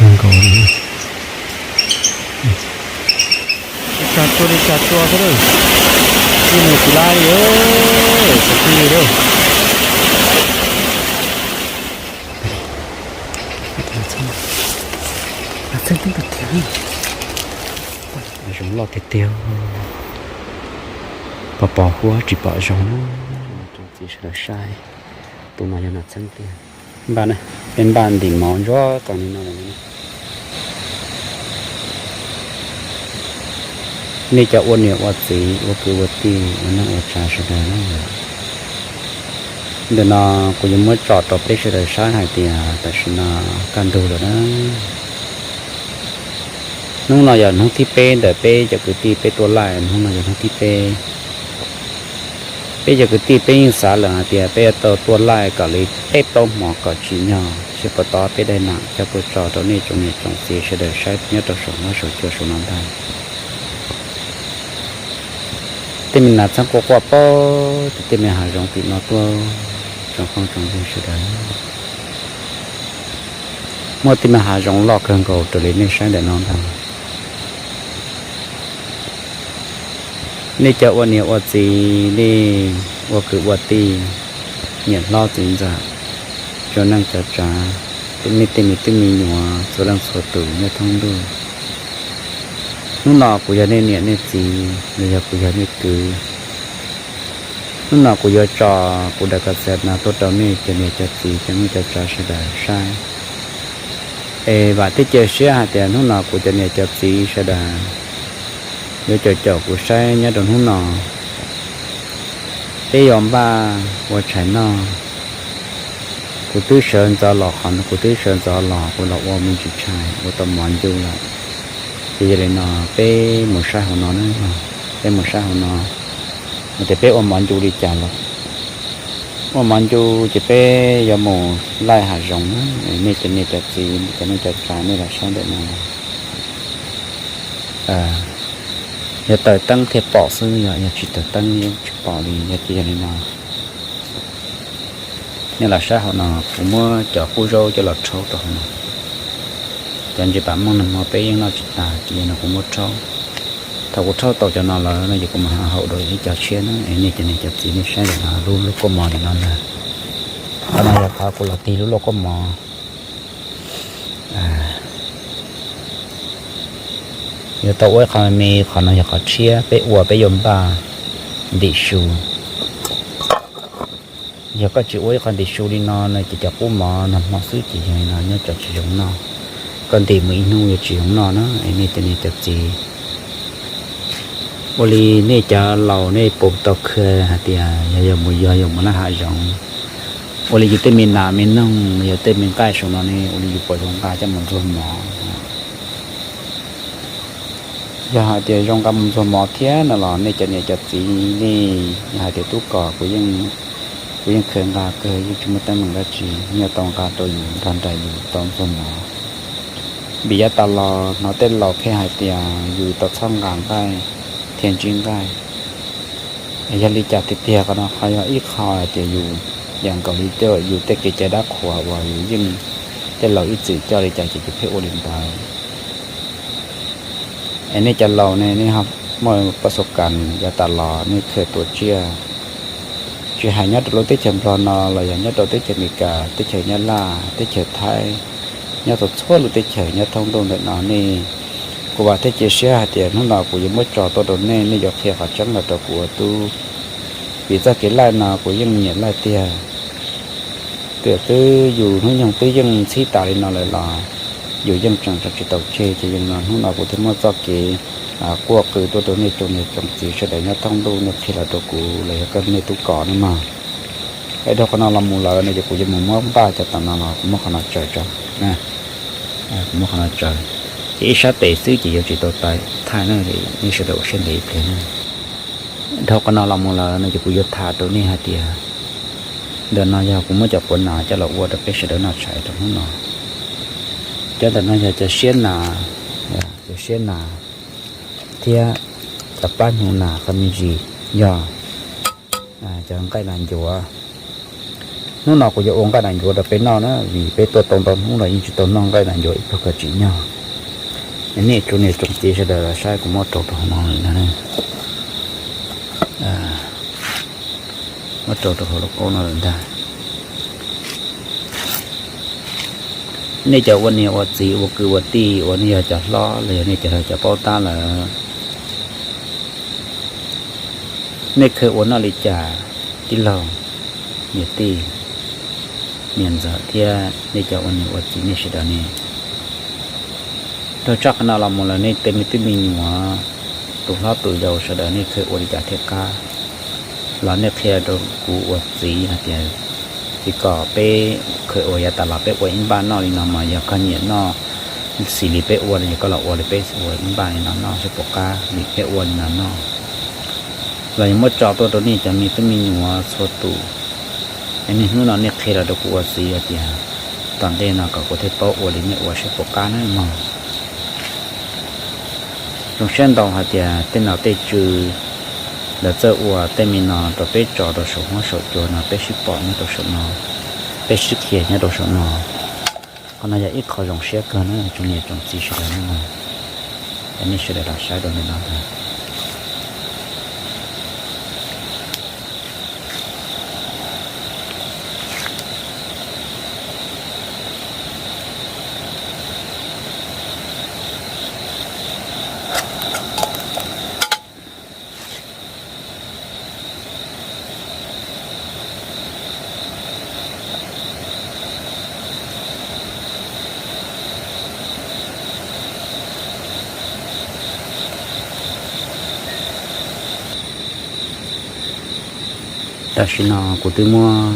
Nkaus li, tsag tua li tsag tua xwb lawm, tsis mus tsis lab li, tsis tij li lawm. Txheeb teb tag tiag, zoo loj tiag tiag, pos pos huab tsis pom zoo. Tsoom txiv sawv daws saib, tus no yog nas txheeb tiag. Npaj na, peb npaj ntim mov ntsuab qees li no lawm. Nej cov ua niam ua txiv ua kwv ua tij ua neej ua tsav sawv daws na, ntawm no kuv yuav muab tso rau peb sawv daws saib hais tias tam sim no kaj ntug lawm na. Hnub no yog hnub thib peb ntawm peb cov kwv tij peb tuaj laij, hnub no yog hnub thib peb. Peb cov kwv tij peb yeej xav lawm hais tias peb yuav tau tuaj laij kom li peb plaub hmo kom tsim nyog seb puas tau peb daim nam coj tuaj tso rau nej tsoom niam tsoom txiv sawv daws saib nyob rau saum huab saum cua saum no ntag. Tej me nas txheeb quaj quaj pab, tej me hav zoov tim no tuaj tsoom phooj tsoom ywg sawv daws. Muaj tej me hav zoov loj kawg nkaus raws li nej saib ntawm no ntag. Nej cov ua niam ua txiv, nej ua kwv ua tij, niam hlob txiv ntxawm, cov neej cov tsav, nej tej me tub me nyuam txhua leej txhua tus nyob thoob ntuj. Hnub no kuv yog nej niam nej txiv los yog kuv yog nej kwv. Hnub no kuv yuav tso kuv daim kas xees no tuaj rau nej cov niam cov txiv cov neej cov tsav sawv daws saib. Es vam thiab cia siab hais tias hnub no kuv cov niam cov txiv sawv daws yuav caum caum kuv saib nyob rau hnub no. Peb yuav npaj ua tshais noj. Kuv twb sawv ntxov los qhov no, kuv twb sawv ntxov los kuv los ua me ntsis tshais ua tau mov ncu lawm. Ces yog li no peb mus saib hauv no na, peb mus saib hauv no hais tias peb ua mov ncu li cas lawm. Ua mov ncu ces peb yuav mus laij hav zoov na, nej cov niam cov txiv cov neej cov tsav nej los saib ntawm no. Yog taws teeb thiaj pom xwb, yog tsis taws teeb yeej tsis pom li. Yog ces yog li no, nej los saib hauv no, kuv muab cov qub zaub coj los rhaub rau hauv no. Cov ntsis pam mooj nag hmo peb yeej noj tsis tas ces yog no kuv muab rhaub. Thaum kuv rhaub tau cov no lawm no ces kuv mam haum rau ib co tshiab na, es nej cov niam cov txiv nej saib ntawm no lub lauj kaub mov li no ntag. Qhov no yog qhov kuv los tig lub lauj kaub mov. Yuav tau ua ib qho me, qhov no yog qhov tshiab, peb ua peb yuav npaj ntim su. Yog koj tsis ua ib qho ntim su li no no ces cov qub mov nag hmo xwb ces yog li no nyob tsam tsis zoo noj. Koj ntim mus ib hnub yuav tsis zoo noj na, es nej cov niam cov txiv. Ua li nej cov laus nej puas tau khw hais tias yog yog mus yog yog mus laij hav zoov, ua li yus tej me nas me noog yog tej me nqaij saum no ne, ua li yus puas zoo nqa coj mus ntxuag mov? Yog hais tias zoo nqa mus ntxuag mov thiab no los nej cov niam cov txiv nej, yog hais tias tub kos kuv yeej, kuv yeej khw nqa kawg, yeej tsis muaj teeb meem dab tsi, yeej tau nqa rau yus nrog nraim yus tau ntxuag mov. Vim yav tas los hnov tej laus pheej hais tias yus tau txhob nqa nqaij thiab ntsib nqaij. Yog li cas tiag tiag qhov no qhov yog ib qho hais tias yus yam nkaus li yus tej kev cai dab qhuas uas yus yeej, tej laus ib txwm coj li cas ces yus pheej ua li ntawd. Es nej cov laus ne nej muaj pab xu kas yav tas los nej khw tuam tsiaj, tsis hais nyob rau lub teb chaws Nplog no los yog nyob rau teb chaws Amelikas, teb chaws Nyab Laj, teb chaws Thaib, nyob txhua txhua lub teb chaws nyob thoob ntuj ntawm no nej, kuv vam thiab cia siab hais tias hnub no kuv yuav muab tso tuaj rau nej, nej yuav qhia qhov tseeb los rau kuv ua tub. Vim txoj kev laij no kuv yeej nyiam laij tiag. Twb yus hnub nyoog twb yeej ntxhib tas li no lawm los yus yeej tseem tsis tau tseg, ces yog no hnub no kuv thiaj muab txoj kev quaj qw tuaj rau nej tsoom niam tsoom txiv sawv daws nyob thoob ntuj nej qhia los rau kuv los yog koj nej tub kos no mog. Es dhau qhov no los mus lawm no ces kuv yuav mus muab npaj cov tas no los kuv muab qhov no tsaws tso. Kuv muab qhov no tsaws, ces ib sab tes xwb ces yuav tsis tau thaij na, nej sawv daws ua siab ntev ib pliag na. Dhau qhov no los mus lawm no ces kuv yuav tham rau nej hais tias ntawm no yog kuv muab cov quav nas coj los ua rau peb sawv daws noj tshais rau hnub no. Cov ntawm no yog cov siab nas, cov siab nas thiab cov plab hnyuv nas, qhov me ntsis yog cov nqaij nas ncuav. Hnub no kuv yuav ua nqaij nas ncuav rau peb noj na, vim peb tuaj tau ntau hnub los yeej tsis tau noj nqaij nas ncuav ib pluag kawg tsis nyog. Nej tsoom niam tsoom txiv sawv daws los saib kuv muab rau rau hauv no lawm na. Muab rau rau hauv lauj kaub no lawm ntag. Nej cov ua niam ua txiv ua kwv ua tij uas nej yog cov hlob los yog nej cov, cov paub tab lawm, nej kheev ua noj li cas tij laug, niam tij, niam ntxawm thiab nej cov ua niam ua txiv nej sawv daws ne. Dhau tshaj qhov no los mus lawm nej tej me tub me nyuam, tus hlob tus yau sawv daws nej kheev ua li cas thiaj qab los nej qhia rau kuv ua txiv hais tias, tsis kom peb kheev ua yav tas los peb ua ib npaj noj li no mas yog koj nyiam noj xws li peb ua no ces koj los ua li peb ua ib npaj li no noj seb puas qab li peb ua li no noj. Los yog muab tso tuaj rau nej cov me tub me nyuam txhua tus, es nej hnub no nej qhia los rau kuv ua txiv hais tias tom ntej no kom kuv thiaj paub ua li nej ua seb puas qab na mog. Zoo siab ntau hais tias tej nom tej tswv lawv txawj ua tej me no rau peb tso rau saum huab saum cua no peb sib pom nyob rau saum no, peb sib qhia nyob rau saum no. Qhov no yog ib qho zoo siab kawg na tsoom niam tsoom txiv sawv daws na mog. Es nej sawv daws los saib rau ntawm no ntag. Tam sim no kuv twb muab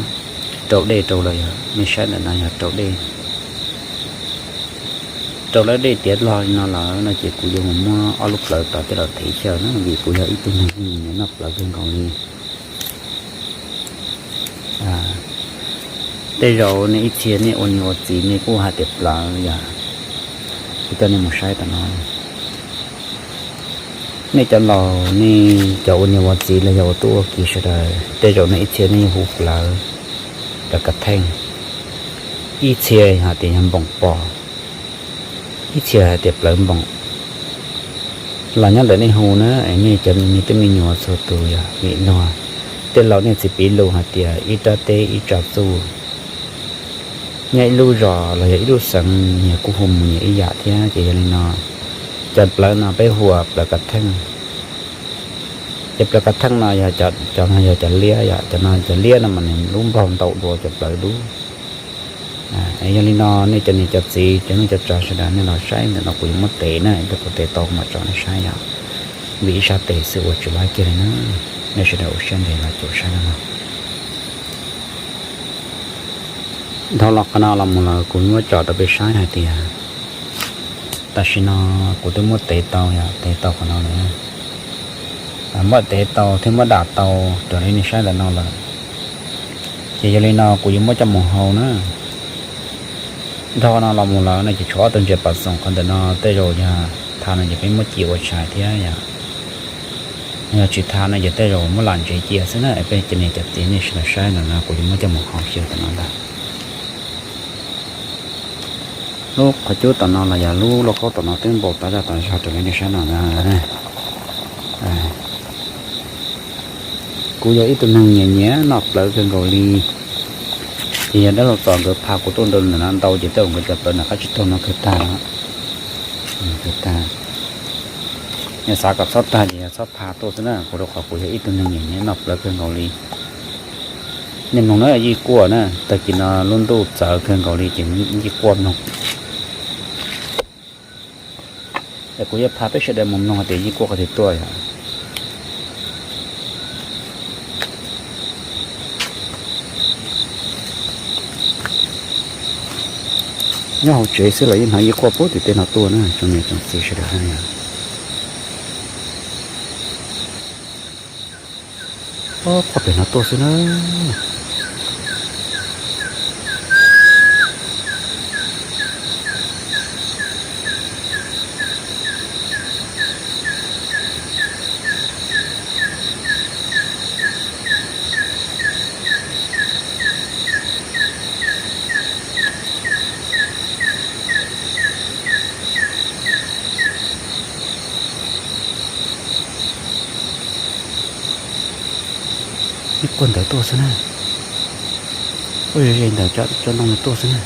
rau dej rau lawm yog, nej saib ntawm no yog rau dej. Rau lawm dej tiav log li no lawm no ces kuv yuav mus muab ob lub plawv tod coj los thev xyaw na, vim kuv yog ib tug neeg nyiam noj plawv kawg nkaus li. Tej zaum nej ib txhia nej ua niam ua txiv nej kuj hais tias plawv yom, kuv coj nej mus saib tom no. Nej cov laus nej cov ua niam ua txiv los yog ua tub ua kiv sawv daws tej zaum nej ib txhia nej yuav hu plawv, plawv kav theej, ib txhia hais tias yog npoom pos, ib txhia hais tias plawv npoom. Los nyob ntawm nej hu na, es nej cov me tub me nyuam txhua tus yog vim luag tej laus nej txiv piv lus hais tias ib rab teb ib tsa txuj. Nyob ib lub zos los yog ib lub xeev nyias kuj hu mus nyias ib yam thiab ces yog li no, cov plawv no peb hu ua plawv kav theej. Cov plawv kav theej no yog cov no yog cov liab yom, cov no cov liab no mas nws lub nplaug ntau dua cov plawv dub. Yog li no nej cov niam cov txiv cov neej cov tsav sawv daws nej los saib ntawm no kuv yuav muab tev na, ib pliag kuv tev tau mam tso nej saib yom. Vim ib sab tes xwb ua tsis laib kiag li na. Nej sawv daws ua siab ntev los caum saib no. Dhau los qhov no los mus lawm kuv muab tso rau peb saib hais tias tam sim no kuv twb muab tev tau yom, tev tau qhov no lawm. Muab tev tau thiab muab dam tau raws li nej saib ntawm no lawm. Ces yog li no kuv yuav muab coj mus hau na. Dhau no los mus lawm no ces tshuav ob tug ntses pas xoom qhov ntawm no tej zaum yog thav no ces peb muab ci ua tshais thiab yom. Yog tsis thav no ces tej zaum muab lam ntsev cia xwb na. Peb cov niam cov txiv nej sawv daws saib ntawm no kuv yuav muab coj mus hau xyaw tom no ntag. Lub qhov cub tom no los yog lub lauj kaub tom no twb npau tas zaj tas zog raws li nej saib no na. Kuv yog ib tug neeg nyiam nyiam noj plawv kawg nkaus li. Ces yog dab laug Txos nkawd pha kuv tuaj ntawm no ntau ces tej zaum nkawd cov plawv nram qab tsib taug no kawg tag. Kawg tag. Yog xav kom txhob tag ces yog txhob pha tuaj xwb na, kuv rau qhov kuv yog ib tug neeg nyiam nyiam noj plawv kawg nkaus li. Nej mloog na, yij kuaj na, tag kis no lub ntuj txawv kawg nkaus li ces yij kuaj mloog. Es kuv yuav pha peb sawv daws mus mloog hais tias yij kuaj qhov twg tuaj yom. Nyob hauv tsev xwb los yeej hnov yij kuaj puag tim tej no tuaj na tsoom niam tsoom txiv sawv daws na. Ob peb pem no tuaj xwb na. Quaj ntawd tuaj xwb na. Quaj ze ze ntawd cov ntoo tuaj xwb na.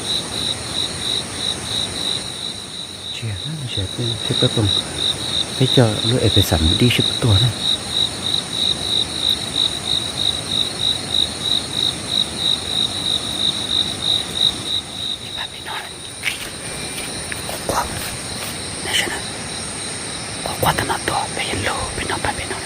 Tsis yog, tsis yog, peb ploog, peb coj lub es pes xam mus dib seb puas tuag na. Quaj, quaj, quaj, quaj tau no tuaj, peb yuav lug peb no pab peb no.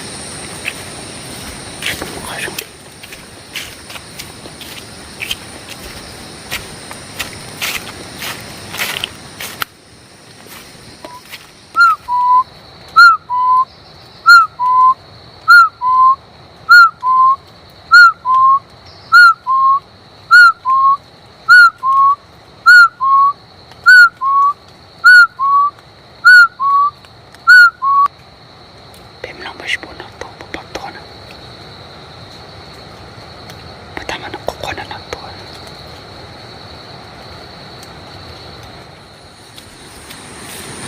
Peb mloog peb seb puas no tuag, puas pom tuag na. Puas tag mas nws quaj quaj no no tuag.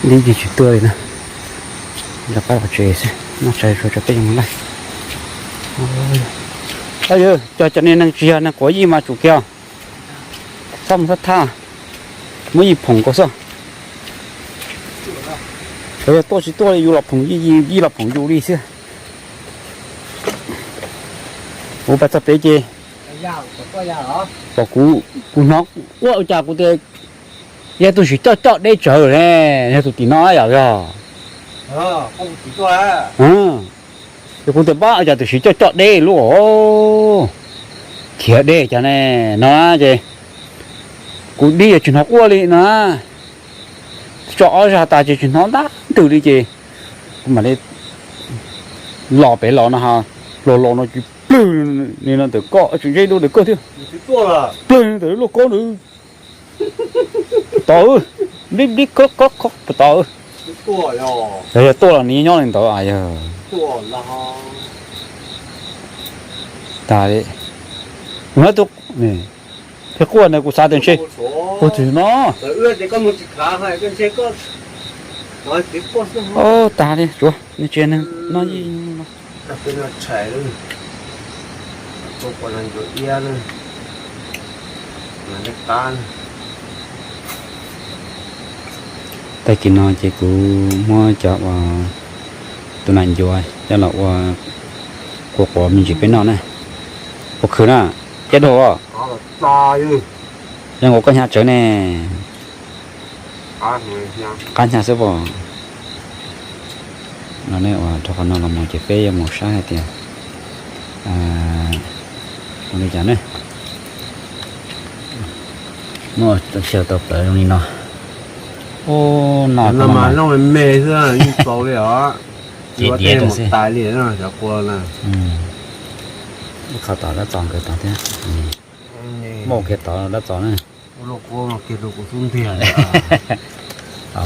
Dib ces tsis tuaj li na. Rov qab los tsev xwb, noj tshais tso peb yuav mus laij. Yog cov niag neeg tsis yog neeg quav yij mas tsum kiag, txhob mus thab thaj, muab yij phoom kaus xwb. Yog tuaj tsis tuaj li yus los phoom yij, yij los phoom yus li xwb. Kuv pas txog pem ces pom kuv, kuv hnov quaj ua cas kuv tias yog tus siv coj coj deb tsawv ne, yog tus tim no yom, yog. Ces kuv tias pab cas tus siv coj coj deb lub, khiav deb cas ne, no ces kuv dib yog tsis hnov quaj li no. Tso ob zag tas ces tsis hnov ntab ntws li ces kuv mam li los pem los no ha, los los no ces plwg li no ntawm koj, tseem ntseb dua ntawm koj thiab. Plwg li ntawm lub lauj kaub ntawd. Puas tau, nplib nplib khob khob khob puas tau. Yog yog tuaj los nws nyob li ntawd yog. Tag li. Tus, thiab quaj ntawd kuv xav tias ntshe puag tim no. Tag li, tsuav nej tsis neeg noj yij no. Tag kis no ces kuv muab cov uas tus nas ncuav coj los ua quav quav me ntsis peb noj na. Ua khwv na, cab dua. Zoo nkaus koj hnyav tsawv ne. Qab hnyav xwb pom. No ne, ua rau qhov no los mus ces peb yuav mus saib hais tias ua li cas ne. Muab xyaw tau plawv zoo li no. Ub, no mas me me xwb yeej txaus li os. Ces diav rau xwb. Tais li cov qua na. Ib qho tom dab txos nkawd tod thiab. Muaj kiag tod dab txos na.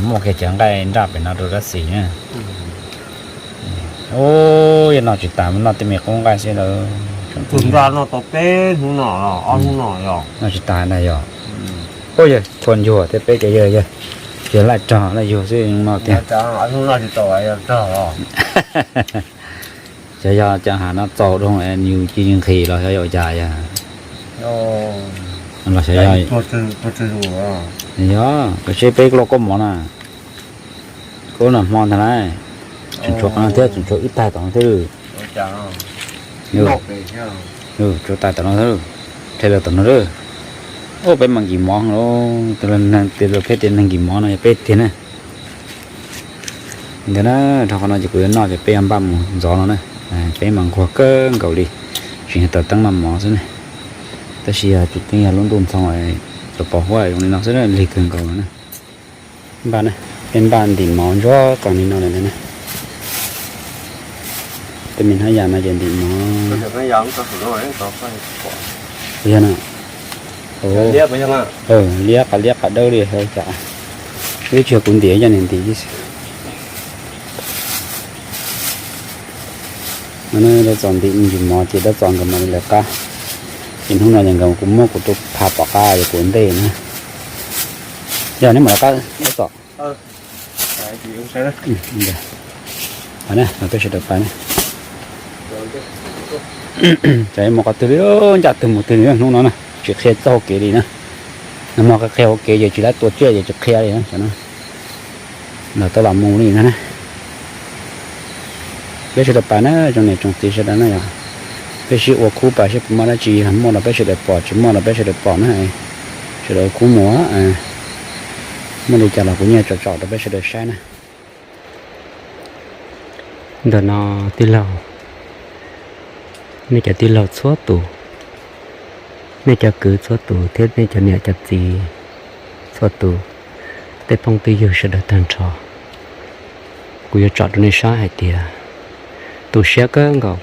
Muaj kiag cov nqaij nraj pem no rau dab xis na. Ub, yog noj tsis tas noj tej me qub nqaij xwb lawm. Tus nraj noj tau peb hnub no, ob hnub no yog noj tsis tas na yog. Ub, yog tshua ncuag thiab peb cov yawg, yawg, yawg laij rog laij yuag xwb no tiag. Xyov yog cov hav no txaus dhau yus cia li nqhis los xyov yog ua cas yog. Los xyov yog, yog, koj seb peb loj koj mov na, koj noj hmo ntag lauj, tseem tshuav qhov no thiab, tseem tshuav wb taig tom no thiab. Tshuav taig tom no thiab, rhe lawm tom no lawm. Ub, peb mas nkim mov lawm, tej laus pheej tias neeg nkim mov no yog peb tiag na. Ntawd na, rau qhov no ces kuv yuav noj ces peb yuav npaj mus ntxov no na. Peb mas nquag kawg nkaus li, tseem yog taws teeb noj mov xwb ne. Tab sis yog tseem yog lub ntuj ntxhoo, tsuas pos huab zoo li no xwb, lig kawg nkaus no na. Npaj na, peb npaj ntim mov ntsuag qees li no lawm ntag na. Tej me hnab yas no ces ntim mov. Yog na, liab qas liab qas dawb li cas, ib tsis yog kuv ntim, yog nws ntim xwb. No dab txos ntim me ntsis mov ces dab txos nkawd mam li lawv qab. Ces hnub no ces nkawd kuv muab kuv tus pha tom qab ces kuv ua ntej na. Yog neb mam lawv qab dab txos. Peb sawv daws pais na. Ces mus qhov twg li, ncaj twg mus twg li hnub no na, tsis qhia txoj hauv kev li na. Nag hmo qhia hauv kev ces tsis laib tua tsiaj ces tsis qhia li na. Lawv tau los mus li na. Peb sawv daws pais na, tsoom niam tsoom txiv sawv daws na yog, peb sib ua khub pais seb puas muaj dab tsi, muaj los peb sawv daws pom, tsis muaj los peb sawv daws pom na. Sawv daws ua khub mus, muaj li cas los kuv yeej tsom tsom rau peb sawv daws saib na. Ntawm no tij laug, nej cov tij laug txhua tus, nej cov kwv txhua tus thiab nej cov niam cov txiv txhua tus, tej phooj tej ywg sawv daws tag nrho, kuv yuav tsom rau nej saib hais tias tu siab kawg nkaus,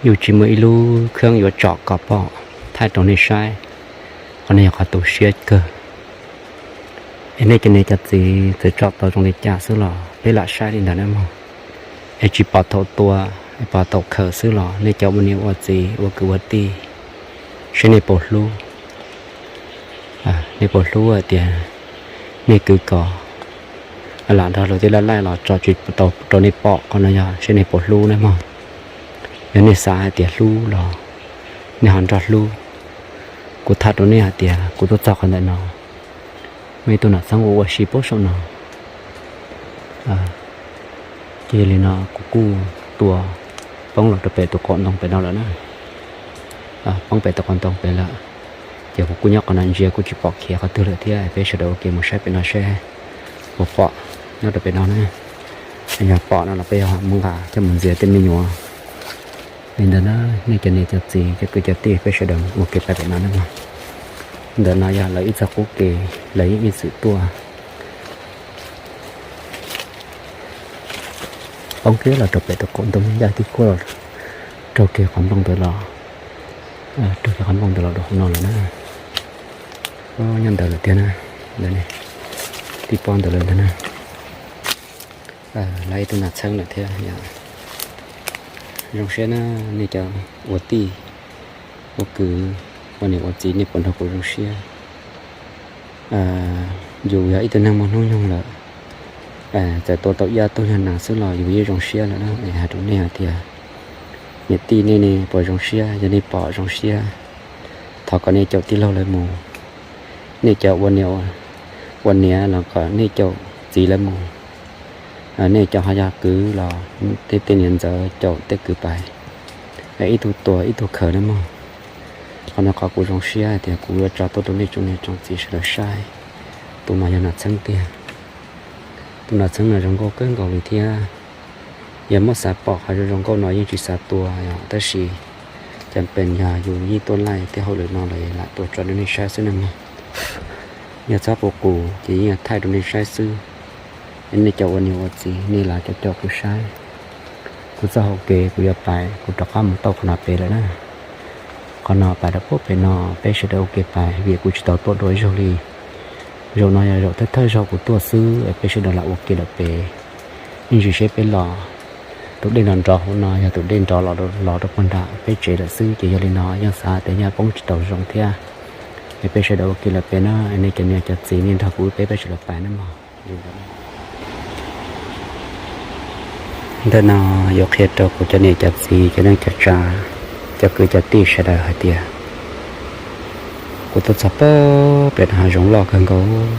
yus tsis muaj ib lub kheeb yuav tsom kom pom thaij rau nej saib. Qhov no yog qhov tu siab kawg. Es nej cov niam cov txiv txawm tsom tau zoo li cas xwb los peb lam saib li ntawd na mog. Es tsis pom thaum tua, es pom thaum khaws xwb los nej cov ua niam ua txiv ua kwv ua tij, seb nej puas hlub, nej puas hlub hais tias nej kwv kos lam nrog luag tej laj laij los tso tsis tau rau nej pom, qhov no yog seb nej puas hlub na mog. Yog nej xav hais tias hlub los nej ho nrog hlub. Kuv tham rau nej hais tias kuv tuaj txog qhov ntawm no, muaj ib tug nam txheeb ua ua si puag saum no. Ces yog li no kuv kuj tua poob los rau pem tus qaum ntoo pem no lawm na. Poob pem tus qaum ntoo pem lawm. Ces kuv kuj nyob qhov no ntsia kuj tsis pom khiav qhov twg lawm thiab, peb sawv daws ua ke mus saib pem no seb puas pom nyob rau pem no na. Yog pom no los peb yuav mus nqa coj mus ntxias tej me nyuam. Li ntawd na, nej cov niam cov txiv cov kwv cov tij peb sawv daws ua ke pais pem no na mog. Ntawm no yog lawv ib txoj qub kev lawv yeej ib txwm tuaj. Poob kiag los rau pem tus qaum ntoo, ncaj tib kuaj los raug kiag qhov nplooj ntawd los, raug kiag qhov nplooj ntawd los rau hauv no lawm na. Nyob ntawd lawm tiag na, ntawd, tib pob ntawd lawm ntag na. Lawv ib tug nam txheeb lawm thiab yom. Zoo siab na, nej cov ua tij ua kwv, ua niam ua txiv nej puas nrog kuv zoo siab. Yus yog ib tug neeg muaj hnub nyoog lawm, txawm tua tau ib ob tug yog nas xwb los yus yeej zoo siab lawm na. Es hais rau nej hais tias niam tij nej ne puas zoo siab, yog nej pom zoo siab, thov kom nej caum tij laug lawv mus. Nej cov ua niam los kom nej caum txiv lawv mus. Nej cov ho yog kwv los tej tej niam ntxawm caum tej kwv pais, ib tug tua ib tug khaws na mog. Qhov no qhov kuv zoo siab hais tias kuv yuav tso tuaj rau nej tsoom niam tsoom txiv sawv daws saib. Tus no yog nam txheeb tiag. Tus nam txheeb no zoo nkauj kawg nkaus li thiab. Yog muab xav pom qhov zoo zoo nkauj no yeej tsis xav tua yom, tab sis cas pes yog yus yeej tuaj laij tej hauj lwm no los lam tua tso rau nej saib xwb na mog. Yog txhob qus qus ces yeej thaij rau nej saib xwb. Nej cov ua niam ua txiv nej lam caum caum kuv saib. Kuv txoj hauv kev kuv yuav pais, kuv rov qab mus tau qhov no pem lawm na. Qhov no pais rau puag pem no, peb sawv daws ua ke pais vim kuv tsis tau tuaj dua ib zaug li. Zaum no yog zaum thawj thawj zaug kuv tuaj xwb, peb sawv daws lam ua ke lawm pem. Ib ntsis seb peb los, tus dej nrov nrov hauv no yog tus dej nrov los rau puag nram peb tsev lawm xwb, ces yog li no yeej xav tias nyaj poob tsis tau zoo thiab. Es peb sawv daws ua ke lawm pem na, nej cov niam cov txiv nej nrog kuv wb peb peb sawv daws pais na mog. Ntawm no yuav qhia rau kuv cov niam cov txiv cov neej cov tsa, cov kwv cov tij sawv daws hais tias kuv tuaj txog puag pem no hav zoov loj kawg nkaus.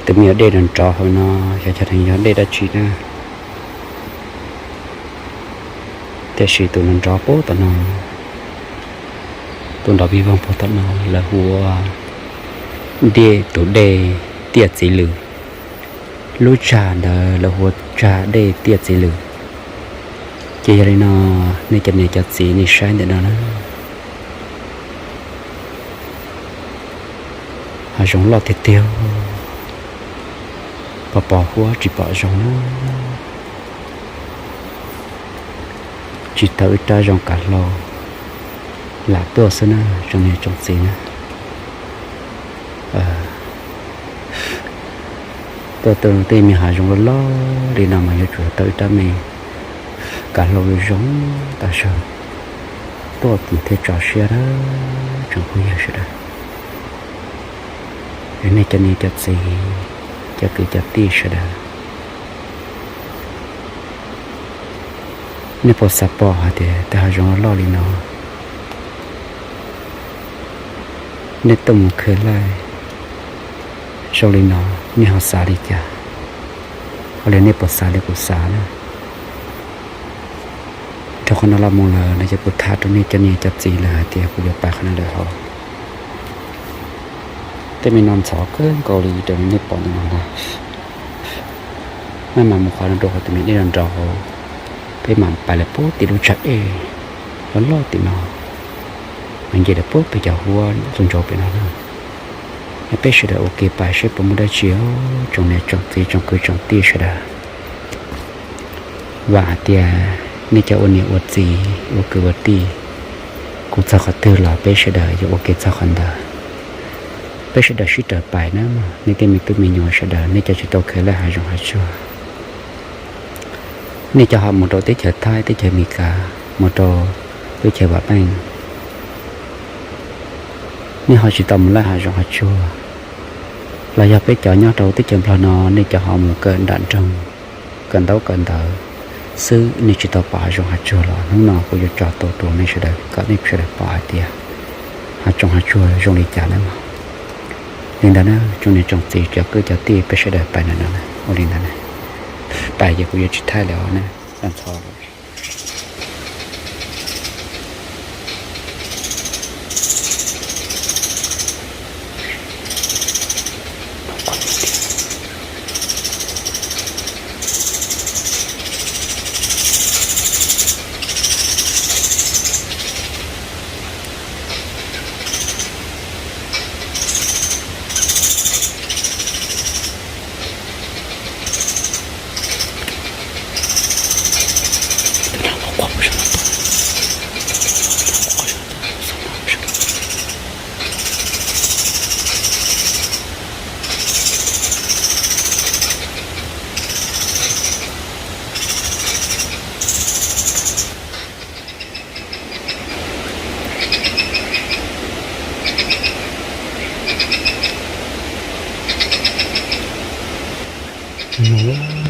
Twb me nyuam dej nrov nrov hauv no, xyov yog dej dab tsi na. Tiam sis tus nrov nrov puag tom no, tus nrov vig voog puag tom no lawv hu ua Dej, tus dej Tiaj Txiv Lws. Lub tsag ntawd lawv hu ua tsag dej Tiaj Txiv Lws. Ces yog li no, nej cov niam cov txiv nej saib ntawm no na, hav zoov loj tiag tiag, pos pos huab tsis pom zoo na. Tsis tau ib rab zoo kav hlau lam tuaj xwb na, tsoom niam tsoom txiv na. Tuaj tej me hav zoov loj loj li no mas yuav tsum tau ib rab me kav hlau zoo tas zog tuaj thiaj tso siab na, tsoom phooj ywg sawv daws. Nej cov niam cov txiv, cov kwv cov tij sawv daws, Nej puas xav pom hais tias tej hav zoov loj li no, nej tuaj mus khwv laj zoo li no, nej ho xav li cas? Ua li nej puas xav li kuv xav na? Dhau qhov no los mus lawm no ces kuv tham rau nej cov niam cov txiv lawm hais tias kuv yuav pais qhov no lawm hauv. Tej me no ntxhov kawg nkaus li raws li nej pom ntawm no ntag. Maj mam mus qhov no rau qhov tus me dej no nrov hauv, peb mam pais lawm puag tim lub tsag dej loj loj tim no, mas nce lawm puag pem cov huab tus ntsaum pem no na. Peb sawv daws ua ke pais seb puas muaj dab tsi, tsoom niam tsoom txiv tsoom kwv tsoom tij sawv daws. Vam hais tias nej cov ua niam ua txiv ua kwv ua tij, kuv txog qhov twg los peb sawv daws yuav ua ke txog qhov ntawd. Peb sawv daws sib raws pais na, nej tej me tub me nyuam sawv daws, nej cov tsis tau khwv laj hav zoov hav tsuag, nej cov ho mus rau teb chaws Thaib, teb chaws Amelikas, mus rau teb chaws vam meej, nej ho tsis tau mus laj hav zoov hav tsuag, los yog peb cov nyob rau teb chaws Nplog no, nej cov ho mus kawm nram nroog, kawm ntaub kawm ntawv xwb, nej tsis tau pom hav zoov hav tsuag los hnub no kuv yuav tso tau rau nej sawv daws kom nej sawv daws pom hais tias hav zoov hav tsuag zoo li cas na mog. Li ntawd na, tsoom niam tsoom txiv cov kwv cov tij, peb sawv daws pais ntawm no na, ua li ntawd na. Pais ces kuv yuav tsis thaij lawm na, ntxhov lawm.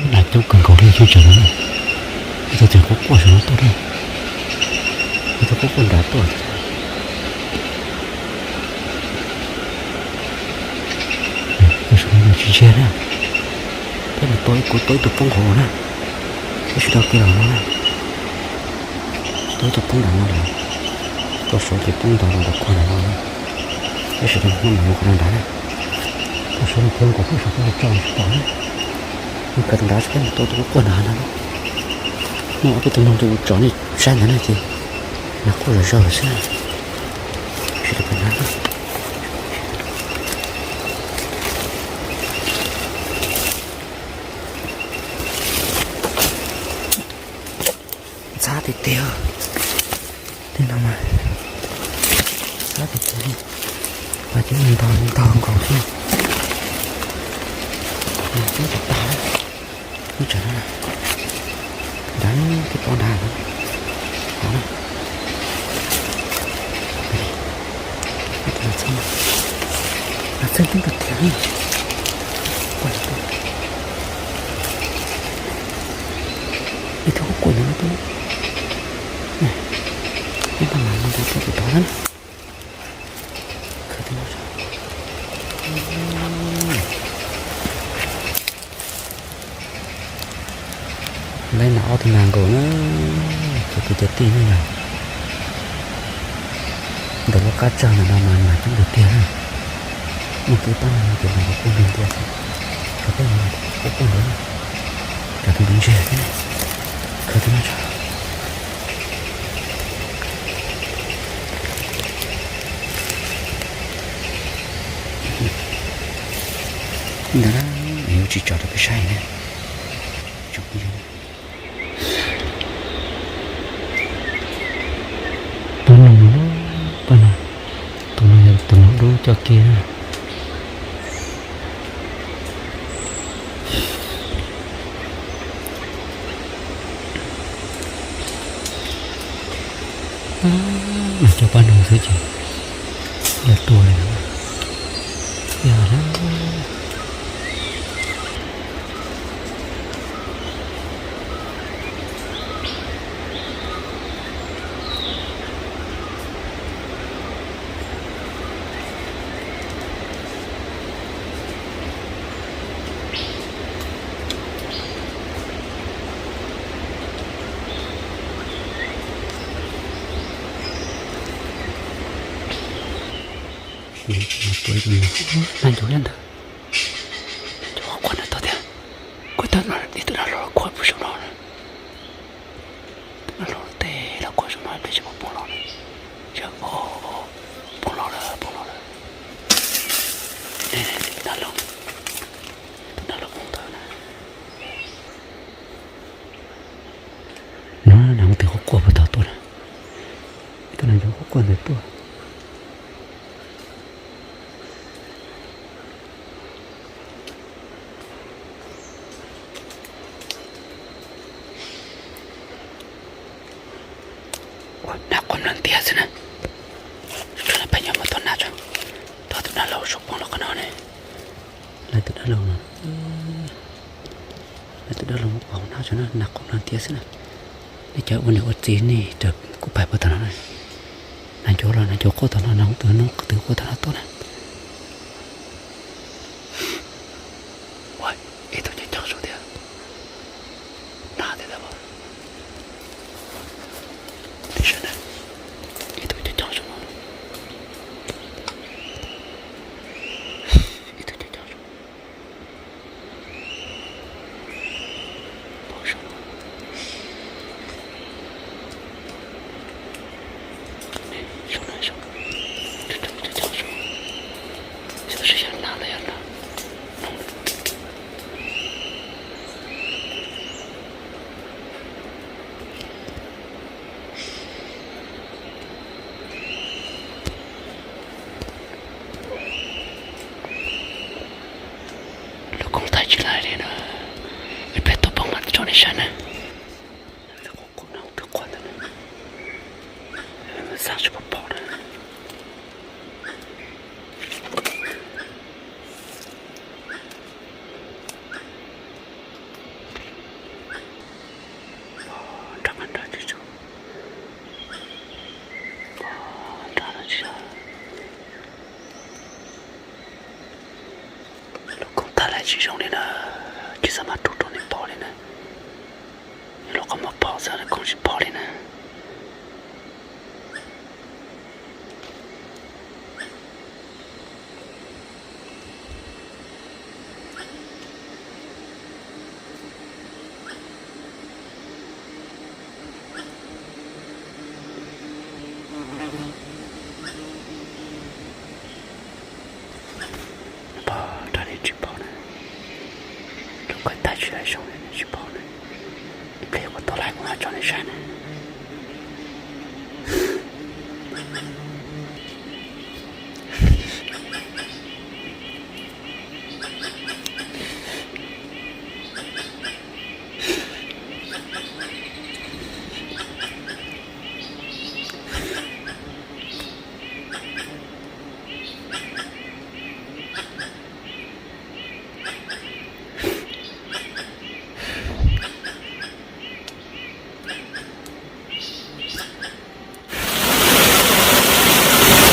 Nas coob kawg nkaus li tsob tsawv no. Ib tug tseem quaj quaj saum no tuaj thiab. Ib tug quaj quaj nrad tuaj. Tus saum no tsis ntsiag na. Peb mus tua ib, kuv tua ib tug poob hauv na. Peb sawv daws ua ke los no na. Tua ib tug poob nram no lawm. Tua saud ces poob ntau los ntawm kuag nram no na. Peb sawv daws maj mam mus qhov no nrad na. Tua saud no poob nkaus peb saum peb tso tsis pom na. Mus kawm tus nrad peb mus tua tus quaj quaj nrad no na. Muaj ob peb tug noog rau tso nej saib ntawd na ces nas quaj zom zaws xwb na. Sawv daws pais nrad na. Ntxhab tiag tiag. Tej no mas ntxhab tiag tiag li. Mas cov ntog ntog nkaus xwb. Twb tag tag lawm. Lub tsev no na, nrad twb poob nrad no. Ov, nas txheeb, nas txheeb coob tiag tiag li. Ib tug kuj kuj ntawd no twb, ib tug mas no twb tus tod na. Khwv tib no tso. Laib nas ob tug nas nkaus na, cov kwv cov tij ne yog. Ntawm lub qab tsag ntawm no mas nas coob tiag tiag na. Muaj kev pab no ces nas kuj kuj nrog ntias xwb. Tshuav tej nas kuj kuj ntawd na. Tshuav tus ntseg thiab na. Khwv tib no tso. Ntawd na, yuav tsis tso rau peb saib na. Pab noog, pab noog, tus no yog tus noog dub coj kiag na. Cov pab noog xwb ces yog tuag li no. Yog na. Tus nag ncuv nyob ntawd, nag ncuv quaj quaj ntawd tod thiab. Kuv tau ib tug nag hlau los quaj puag saum no na. Tus nag hlau tej los quaj saum no, peb tsis pom poob los na. Poob los lawm, poob los lawm. Nag hlau, tus nag hlau poob ntawd na. No nag hlau twb quaj quaj puag tod tuaj na. Ib tug nag hlau quaj quaj ntawd tuaj. Ua, nag quaj mloog tiag xwb na. Tsuas peb nyob mus tau nag tso. Tau tus dab laug saum poob los qhov no ne. Lawv tus dab laug no, lawv tus dab laug mus pom nag tso na, nag quaj mloog tiag xwb na. Nej cov ua niam ua txiv nej raws kuv pais puag tom no na. Nag ncuv los nag ncuv quaj tom no, nag hlau twb nag hlau twb quaj tom no tuaj na. Ua, ib tug coob coob saud thiab. Nag tiag tiag. Ib tug coob coob saud no. Ib tug coob coob saud. Pom saud no. Saud no saud. Coob coob saud. Xyov sib xyaw nag los yog nag. Lub koog thaij tsis laib li na. Ib pliag tuaj poob mam tso nej saib na. Lub koog qus no twb quaj ntawd na. Xav tsis pom pom na. Nrab qab nrab tsis zoo. Nrab no tsis zoo. Lub koog thaij laib tsis zoo li na. Tsis xav mas rub rau nej pom li na. Yog lub qhov muag pom xwb, lub koog tsis pom li na. Pog, rau li tsis pom na. Lub kawm tag tsis zoo li tsis pom na. Ib pliag kuv tua laib kuv mam tso nej saib na.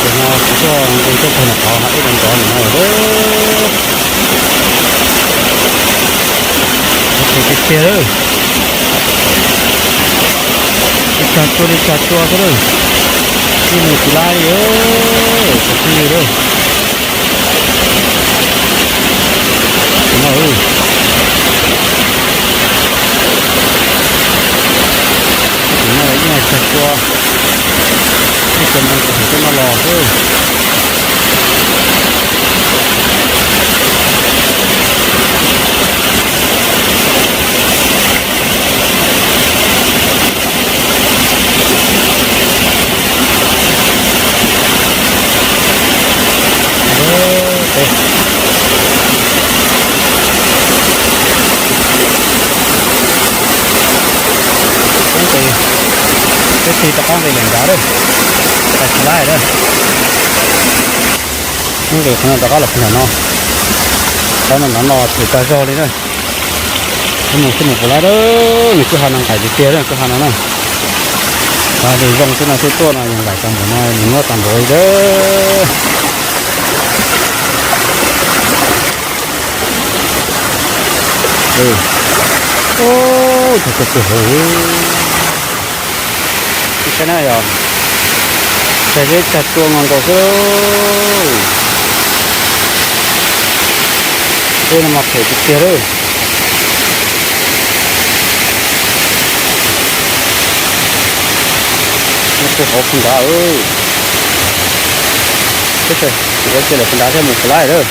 Ces no kuv tuaj nqis tuaj txog nram qhov no ib ntov ntov no lawm. Tiag tiag lawm. Li tsag tsua li tsag tsua xwb lawm. Tij mus tsis laib li, tsis tij li lawm. No, no ib tsag tsua. Ib tsag ntoo tsis hais tej no los xwb. Peb tig rov qab nqis lawm nrad lawm, tsis laib lawm. Nqis qhov no rov qab los puag nram no, qhov no nrad no thwm tag zog li na. Mus xwb mus puas laib, nws kwj ha no nqaim tiag tiag, kwj ha no na. Nqaim zoo xwb no thiaj tuaj no, yog nqaim tag npaum no nws muab tag npaum li. Ub, tsag tsua kawg hauv. Saib na yog, tsag zeb tsag tsua nkaus nkaus xwb. Dej no mas phem tiag tiag lawm. Nyob rau hauv puag nrad, teb chaws, ua cia lawm puag nrad thiaj mus puas laib lawm.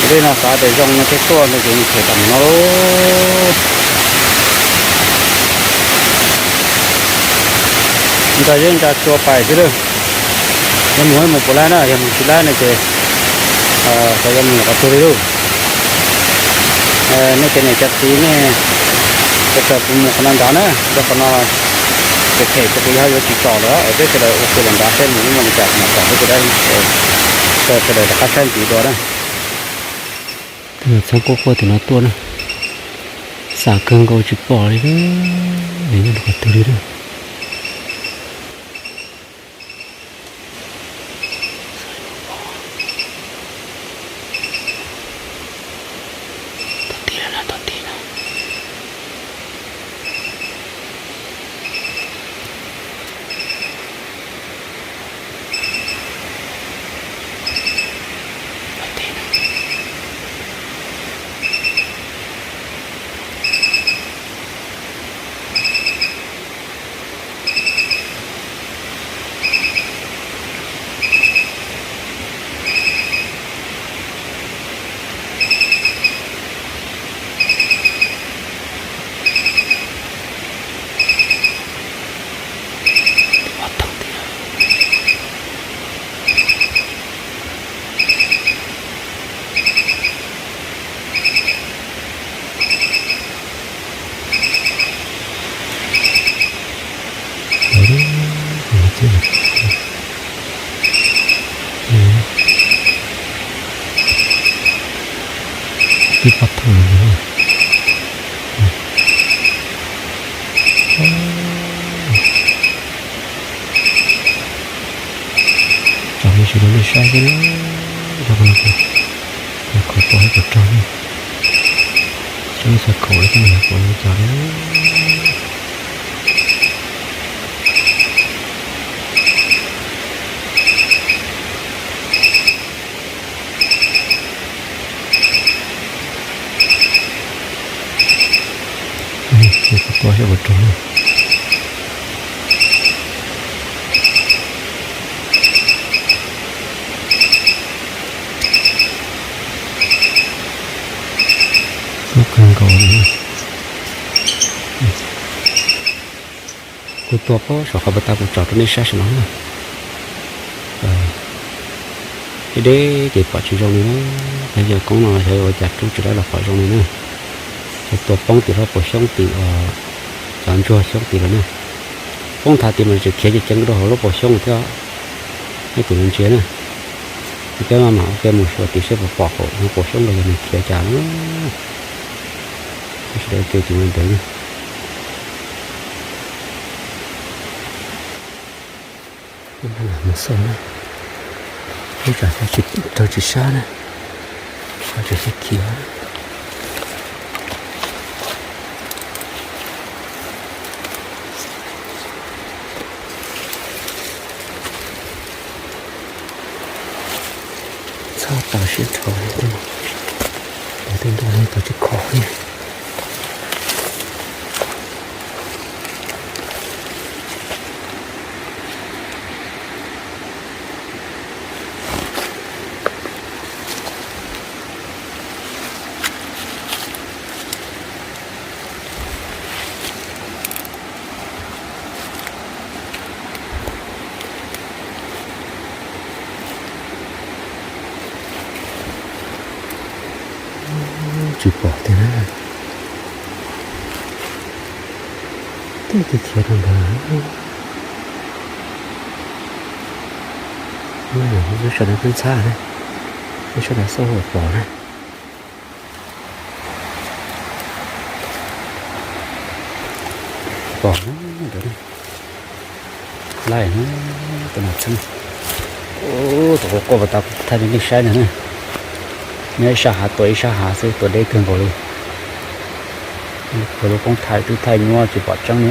Dej no xav tias zoo no thiaj tuaj no ces nws phem tas mus no lauj. Ntsa zeb ntsa tsua pais xwb lawm. Yog mus mus puas laib na, yog mus tsis laib no ces xyov yuav mus qhov twg li lauj. Nej cov niam cov txiv nej, sawv daws kuv mus qhov no nrad na, rau qhov no ces phem ces kuv yuav yuav tsis tsom lawm, peb sawv daws ua ke los nrad saib mus muaj li cas mas tsom peb cov dab, sawv daws rov qab saib ntxiv dua na. Txheeb quaj quaj tim no tuaj na, xav kawg nkaus tsis pom li, nyob qhov twg li na. Ib pob thooj. Tsom nej tsis rau nej saib xwb, rau qhov no kuv khov pom hauv pos rog ne, saib nej txhua kaum li thiab, kuv ua cas li. Tua xyov puas raug na. Xub kawg nkaus li. Kuv tua pob saum qhov pas tas kuv tsom rau nej saib saum no na. Deb deb ces pom tsis zoo li na. Peb yawg koob no xyov ua cas rub tsis laib los pom zoo li na. Xyov tua poob tim lub paus xyoob tim, cov ntsuag xyoob tim lawm na. Poob nthav tid mas tseem khiav ceev ceev rau hauv lub paus xyoob thiab. Nej tus ntsia na. Peb mam mam ua ke mus xyuas tim seb puas pom hauv lub paus xyoob los yog nws khiav cas na. Peb sawv daws ua ke tus ntawd na. Mus xauj na, ib tsam raug tsis sab na, tseem khiav. Txhob tau siab dhau li, tej ntuj no tau tsis khov li. Tsis pom tiag na. Twb khiav khiav rau ntawd. Lub sij hawm no twb ntxhab na, lub sij hawm no xauj pom na. Pom na, laij na, tus no txheeb. Tus quaj quaj pas tas kuv thaij rau nej saib no na. Nyob ib sab hav, tua ib sab hav xwb, tua deb kawg nkaus li. Kuv lub koob thaij twb thaij nyuaj tsis pom tseeb li.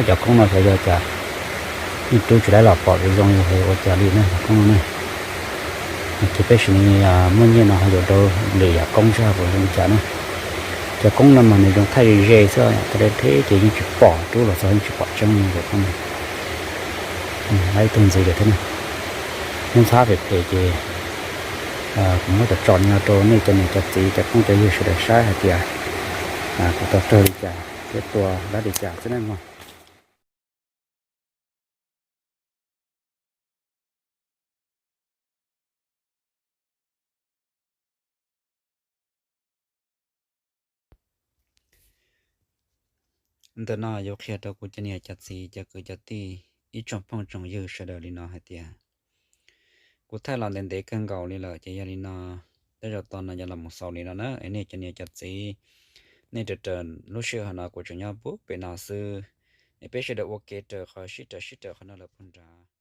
Cov koob no xyov yog cas, yeej rub tsis laib los pom zoo li ua cas li na cov koob no na. Ces peb sim neej muaj nyiaj no ho yuav rau lwm yam koob sab puas zoo li cas na. Cov koob no mas nws zoo thaij ze ze xwb, thaij deb deb ces yeej tsis pom rub los txog, yeej tsis pom tseeb li. Lawv ib tug ntxiv lawm thiab na. Hnub ntxhab phem phem ces kuv muab cov tso no rau nej cov niam cov txiv cov phooj cov ywg sawv daws saib hais tias kuv tau raug li cas thiab tua dab li cas xwb na mog. Ntawm no yuav qhia rau kuv cov niam cov txiv cov kwv cov tij ib tsoom phooj tsoom ywg sawv daws li no hais tias kuv thaij los ntev ntev kawg nkaus li lawm ces yog li no tej zaum tau no yuav los mus xaus li no na es nej cov niam cov txiv nej raws raws lub sij hawm no kuv tseem nyob puag pem no xwb es peb sawv daws ua ke raws qhov sib raws sib raws qhov no lawm puag nrad.